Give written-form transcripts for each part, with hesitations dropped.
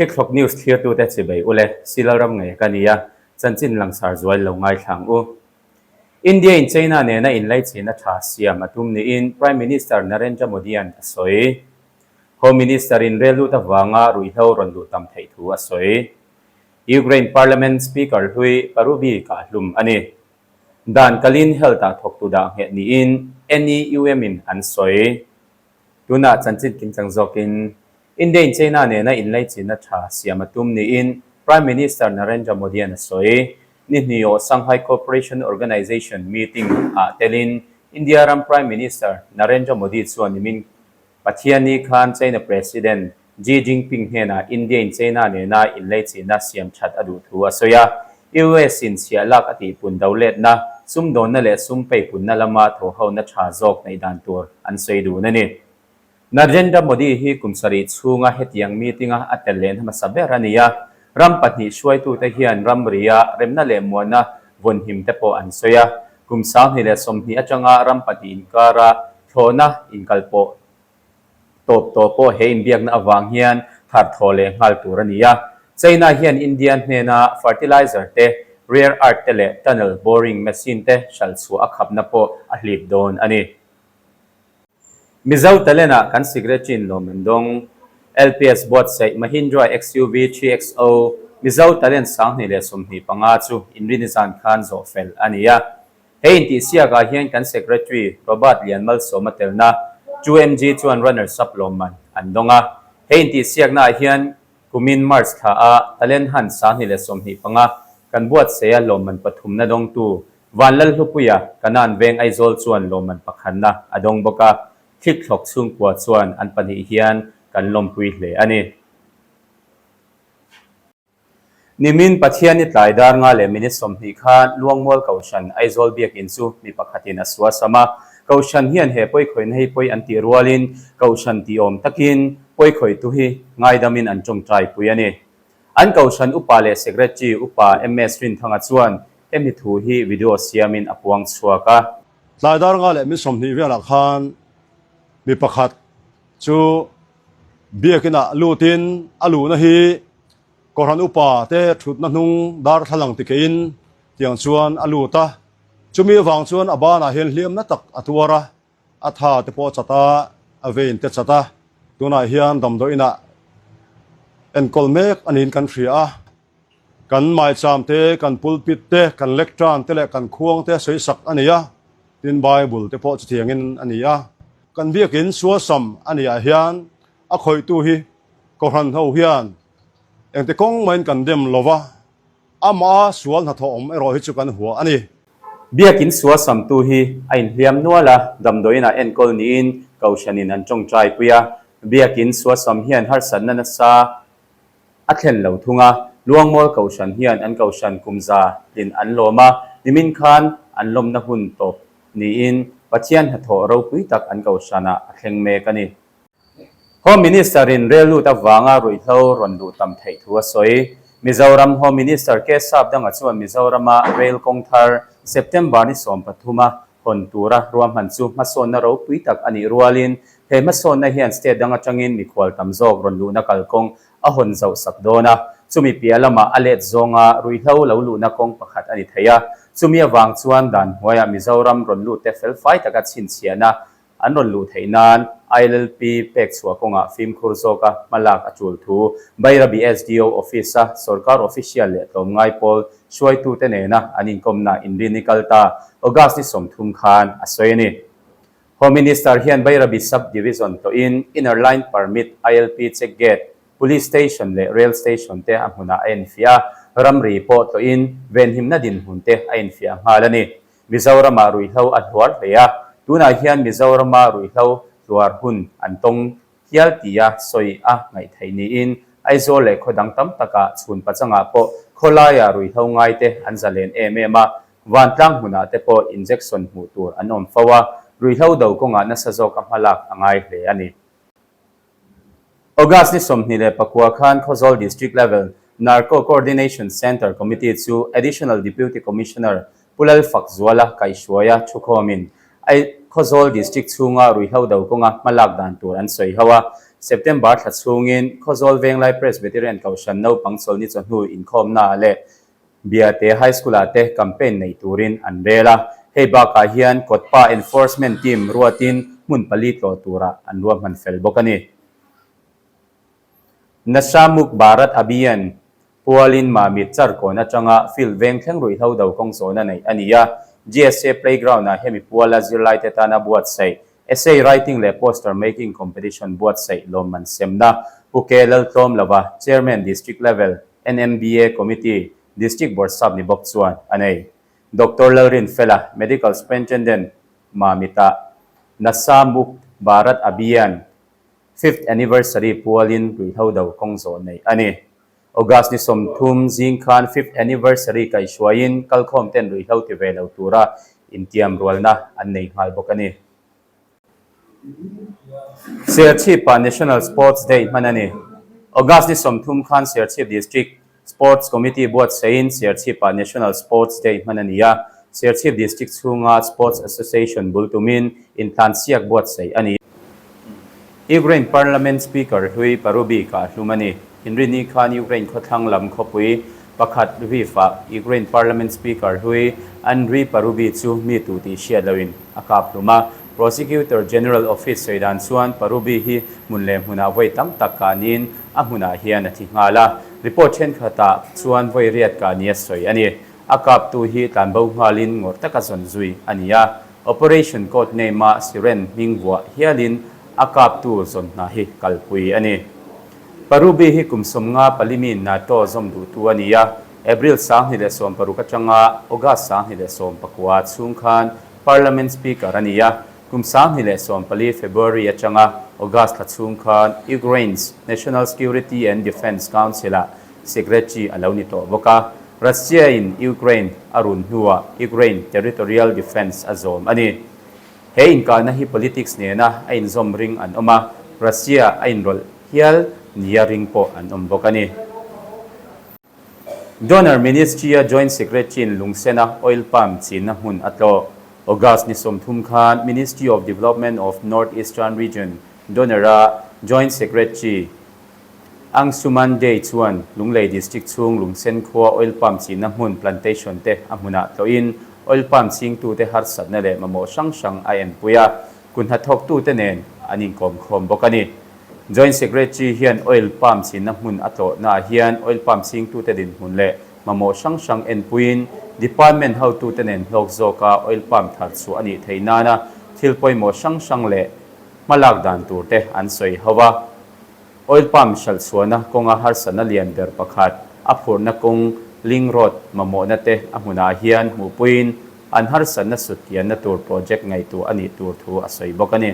Thlikthlawk News thlirtute chibei ule, Silalram ngei ka nia, chanchin langsar zual lo ngaithlang u. India in China nena inlaichin a tha siam a tum niin Prime Minister Narendra Modi-a'n a sawi. Home Minister in rel lut avanga ruihhlo rawn luh tam theih thu a sawi. Ukraine Parliament Speaker hlui Parubiy kah hlum a ni. Dan kalin Health-ah thawktu dah ngheh niin NEUM in an sawi. Tunah chanchin kimchang zawkin India in China nena inlaichinna tha siam a tum niin Prime Minister Narendra Modi-a'n a sawi. Ni hnih aw Shanghai Cooperation Organization meeting ah telin India ram Prime Minister Narendra Modi chuan nimin Pathianni khan China President Xi Jinping hnenah India in China nena inlaichinna siam that a duh thu a sawi a. US in chhiah lak a tihpun do letna, sumdawnna leh sum peipunna lama thawhhona tha zawk neih dan tur an sawi dun a ni. Narendra Modi hi kum sarih chhunga hetiang meeting-a a tel lehna hmasa ber a ni a, ram pahnih hruaitute hian ramria remna leh muanna vawnhim te pawh an sawi a. Kum 2020 atanga ram pahnih inkara thlawhna inkalpawh tawp tawh pawh he inbiakna avang hian thar thaw leh nghal tur a ni a. China hian India hnena fertilizer te, rare earth te leh tunnel boring machine te hralh chhuah a khapna pawh a hlip dawn a ni. Mizo talent ah kan secretary in lawm an dawng. LPS buatsaih Mahindra XUV 3XO Mizo talent 2025 chu inrini zan khan zawh fel a ni a. He intihsiak ah hian kan Secretary Robert Lianmalsawma telna 2MG chuan runners up lawmman an dawng a. He intihsiakna ah hian kumin March thla ah Talent Hunt 2025 kan buatsaih a lawmman pathumna dawngtu Vanlalhlupuia Kanan Veng Aizawl chuan lawmman pakhatna a dawng bawk a, thlikthlawk chhungkua chuan an pahnih hian kan lawmpui hle a ni. Nimin Pathianni tlai dar nga leh minute 20 khan Luangmual Kohhran Aizawl Biakin chu mi pakhatin a suasam a. Kohhran hian he pawikhawihna hi pawi an tih rualin Kohhran tihawm takin pawikhawihtu hi ngaidamin an tawngtai pui a ni. An Kohhran upa leh Secretary upa MS Rinthanga chuan hemi thu hi video siamin a puang chhuak a. Tlai dar nga leh minute 20 velah khan mi pakhat chu Biakinah lutin a luhna hi Kohhran upa te thutna hnung darthlalang tikeiin tiang chuan a lut a, chumi avang chuan a banah hian hliamna tak a tuar a, a tha te pawh a chat a, a vein te chat a, tunah hian damdawiinah enkawl mek a niin kan hria a. Kan maicham te, kan pulpit te, kan lectern te leh kan khuang te sawisak a ni a, tin Bible te pawh chutiangin a ni a. Kan biakin sualsam a nih ah hian a khawihtu hi Kohhran ho hian engti kawng maiin kan dem lo va, amah sual hnathawh awm erawh hi chu kan hua a ni. Biakin sualsamtu hi a inhliam nual a, damdawiinah enkawl niin Kohhranin an tawngtai pui a. Biakin sualsam hian harsatna nasa a thlen lo thung a, Luangmual Kohhran hian an Kohhran kum za tlin an lawm a, nimin khan an lawmna hun tawp niin Pathian hnathawh ropui tak an Kohhranah a thleng mek a ni. Home Minister-in rel lut avanga ruihhlo rawn luh tam theih thu a sawi. Mizoram Home Minister K Sapdanga chuan Mizorama rail kawng thar September ni 13 a hawn tura ruahman chu hmasawnna ropui tak a nih rualin he hmasawnna hian state dang atangin mikhual tam zawk rawn luhna kalkawng a hawn zauh sak dawn a, chumi piah lamah a let zawnga ruihhlo lo luhna kawng pakhat a ni thei a. Chumi avang chuan dan hnuaiah Mizoram rawn lutte felfai taka chhinchhiahna An rawn luh theih nan ILP pek chhuah kawngah fimkhur zawka hmalak a tul thu Bairabi SDO Office-a sorkar official leh tlawmngai pawl hruaitute nena an inkawmna inrini kal ta August ni 30 khan a sawi a ni. Home Minister hian Bairabi Sub-Division tawhin Inner Line Permit, ILP, Check Gate, Police Station leh Rail Station te a hmunah a enfiah a, ramri pawh tawhin venhimna dinhmun te a enfiah nghal a ni. Mizoramah ruihhlo a hluar hle a, tunah hian Mizorama ruihhlo hluar hun an tawng hial tia sawi a ngaih theih niin Aizawl leh khaw dang tam takah chhun pachangah pawh khawlaia ruihhlo ngaite an zalen em em a, vantlang hmunah te pawh injection hmuh tur an awm fo a, ruihhlo do kawngah nasa zawk a hmalak a ngai hle a ni. August ni 29 khan Khawzawl District Level Narco Coordination Centre Committee chu Additional Deputy Commissioner Pu Lalfakzuala kaihhruaia thukhawmin. Khawzawl District chhunga ruihhlo do kawnga hmalak dan tur an sawi ho a. September thla chhungin Khawzawl Venglai Presbyterian Kohhran naupang chawlhni chawhnu inkhawmnaah leh Biate High School-ah te campaign nei turin an rel a. Hei bakah hian Kawtpa Enforcement Team ruatin hmun pali tlawh turah an ruahman fel bawk a ni. Nasha Muk Bharat Abhiyan pualin Mamit Charkawn atanga field veng thleng ruihhlo do kawng zawhna neih a ni a. GSA Playground-ah hemi puala zirlaite tana buatsaih Essay Writing leh Poster Making Competition buatsaih lawmman semna Pu K. Laltlawm lova Chairman District Level NMBA Committee District Bawrhsap ni bawk chuan a nei. Doctor Lalrinfela, Medical Superintendent Mamita, Nasha Mukt Bharat Abhiyan Fifth Anniversary pualin ruihhlo do kawng zawh neih a ni. August ni 30 zing khan Fifth Anniversary kaihhruaiin kalkhawm ten ruihhlo ti ve lo tura intiam rualna an nei nghal bawk a ni. Serchhip-ah National Sports Day hman a ni. August ni 30 khan Serchhip District Sports Committee buatsaihin Serchhip-ah National Sports Day hman a ni a, Serchhip District chhunga Sports Association bul tumin intlansiak buatsaih a ni. Ukraine Parliament Speaker hlui Parubiy kah hlum a ni. Inrini khan Ukraine khawthlang lam khawpui pakhat Lviv-ah Ukraine Parliament Speaker hlui Andriy Parubiy chu mi tu tih hriat loin a kap hlum a. Prosecutor General Office sawi dan chuan Parubiy hi hmun leh hmunah vawi tam tak kah niin a hmunah hian a thi nghal a. Report thenkhatah chuan vawi riat kah nia sawi a ni. A kaptu hi tlanbo nghalin ngawrh taka zawn zui a ni a. Operation code name-a Siren hming vuah hialin a kaptu zawn hna hi kalpui a ni. Parubiy hi kum 50 palimi NATO zawm duhtu a ni a, April 2016 atanga August 2019 chhung khan Parliament Speaker a ni a, kum 2014 February atanga August thla chhung khan Ukraine's National Security and Defence Council-ah Secretary a lo ni tawh bawk a, Russia-in Ukraine a run hnuah Ukraine Territorial Defence a zawm a ni. He inkahna hi politics nena a inzawm ring an awm a, Russia a inrawlh hial nia ring pawh an awm bawk a ni. Donor Ministry-a Joint Secretary-in Lungsena oil palm chinna hmun a tlawh. August ni 30 khan Ministry of Development of North Eastern Region Donor-a Joint Secretary Angsuman Dey chuan Lunglei District chhung Lungsen khua oil palm chinna hmun plantation te a hmunah tlawhin oil palm chingtute harsatna leh mamawh hrang hrang a enpui a, kut hnathawktute nen an inkawmkhawm bawk a ni. Joint Secretary hian oil palm chinna hmun a tlawhnaah hian oil palm chingtute dinhmun leh mamawh hrang hrang enpuiin Department hotute nen hlawk zawka oil palm thar chhuah a nih theih nana thil pawimawh hrang hrang leh hmalak dan turte an sawi ho a. Oil palm hralh chhuahna kawnga harsatna lian ber pakhat, a phurhna kawng, link road, mamawhna te a hmunah hian hmuhpuiin an harsatna sutkianna tur project ngaihtuah a nih tur thu a sawi bawk a ni.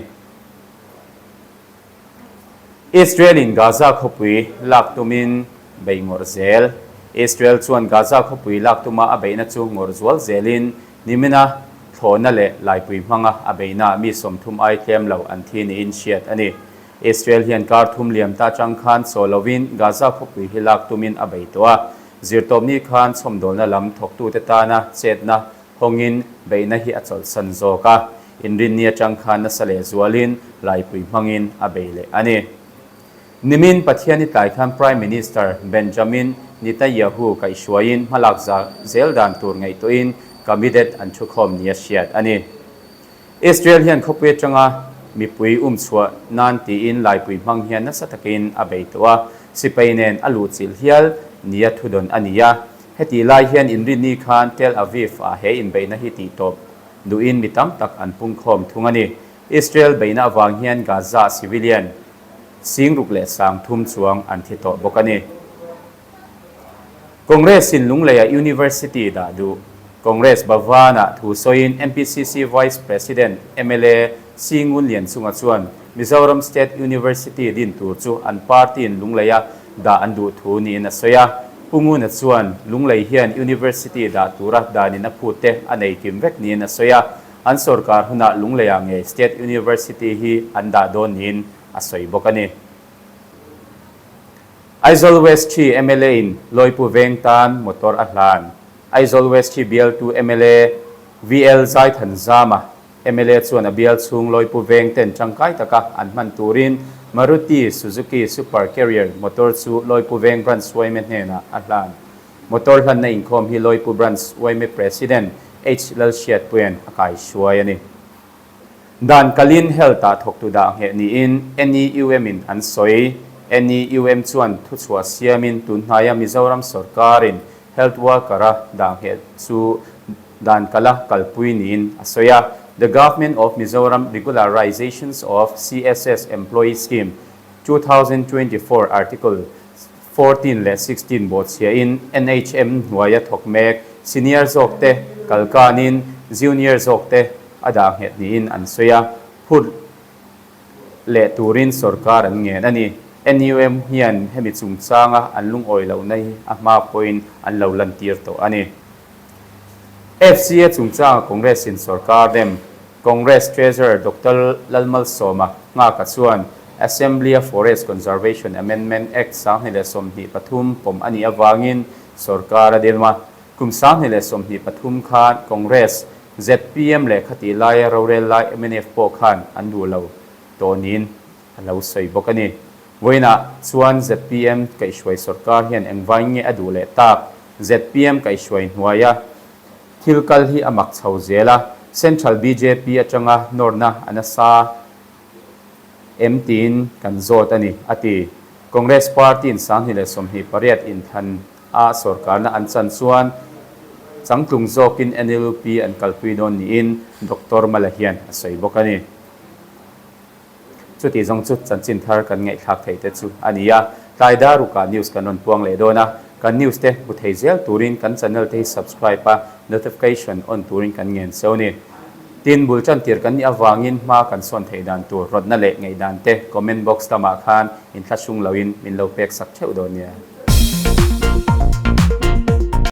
Israel-in Gaza khawpui lak tumin bei ngawrh zel. Israel chuan Gaza khawpui lak tuma a beihna chu ngawrh zual zelin nimina thlawhna leh laipui hmanga a beihnaah mi 30 ai tlem lo an thi niin hriat a ni. Israel hian kar thum liam ta atang khan chaw lovin Gaza khawpui hi lak tumin a bei tawh a. Zirtawpni khan chhawmdawlna lam thawktute tana chetna hawngin beihna hi a chawlhsan zawk a. Inrinni atang khan nasa leh zualin laipui hmangin a bei leh a ni. Nimin Pathiani tlai khan Prime Minister Benjamin Netanyahu kaihhruaiin hmalak zel dan tur ngaihtuahin Cabinet an thukhawm nia hriat a ni. Israel hian khawpui atanga mipui um chhuah nan tiin laipui hmang hian nasa takin a bei tawh a, sipai nen a luh chilh hial nia thudawn a ni a. Hetih lai hian inrinni khan Tel Aviv ah he inbeihna hi tih tawp duhin mi tam tak an pungkhawm thung a ni. Israel beihna avang hian Gaza civilian 6,030 chuang an thi tawh bawk a ni. Congress in Lungleiah University dah duh. Congress Bhavan-ah thu sawiin MPCC Vice President mla C Ngun Lian chunga chuan Mizoram State University din tur chu an party in Lungleia dah an duh thu niin a sawi a. Pu Nguna chuan Lunglei hian University dah tura danin a phut te a nei kim vek niin a sawi a. An sorkar hunah Lungleiah ngei State University hi an dah dawn niin a sawi bawk a ni. Aizawl West hi mla in Lawipu veng tan motor a hlan. Aizawl West hi bialtu mla VL Zaithanzama, Mla chuan a bial chhung Lawipu veng ten tangkai taka an hman turin Maruti Suzuki Super Carrier motor chu Lawipu veng Branch yma hnenah a hlan. Motor hlanna inkhawm hi Lawipu Branch yma President H Lalhriatpuia'n a kaihruai a ni. Dan kalin Health-ah thawktu dah ngheh niin NEUM-in an sawi. NEUM chuan thuchhuah siamin tunhnaia Mizoram sawrkarin Health worker-a dah ngheh chu dan kala kalpui niin a sawi a. The Government of Mizoram Regularizations of CSS Employee Scheme, 2024 Article 14 leh 16 bawhchhiahin NHM hnuaia thawk mek senior zawkte kalkanin junior zawkte a dah nghet niin an sawi a, phut leh turin sorkar an ngen a ni. NUM hian hemi chungchanga an lungawi lohna hi a hma pawhin an lo lantir tawh a ni. FCA chungchanga Congress in sorkar dem Congress Treasurer Doctor Lalmalsawma Nghaka chuan Assembly-a Forest Conservation Amendment Act 2023 pawm a nih avangin sorkar a dem a. Kum 2023 khan Congress, zpm leh khatih laia rorel lai mnf pawh khan an duh lo tawh niin a lo sawi bawk a ni. Vawiinah chuan zpm kaihhruai sorkar hian engvain nge a duh leh tak? Zpm kaihhruai hnuaia thil kal hi a mak chho zel a, Central bjp atanga nawrna a nasa em tiin kan zawt a ni, a ti. Congress party-in 2028 inthlan a sorkarna an chan chuan changtlung zawkin NLUP an kalpui dawn niin Doctor Mala hian a sawi bawk a ni. Chuti zawng chu chanchin thar kan ngaihthlak theih te chu a ni a, tlai dar rukah news kan rawn puang leh dawn a, kan news te hmu thei zel turin kan channel te hi subscribe a, notification on turin kan ngen cheu ni. Tin, bul tan tir kan nih avangin hma kan sawn theih dan tur rawtna leh ngaihdan te comment box lamah khan inthlahrung loin min lo pek sak theuh dawn nia.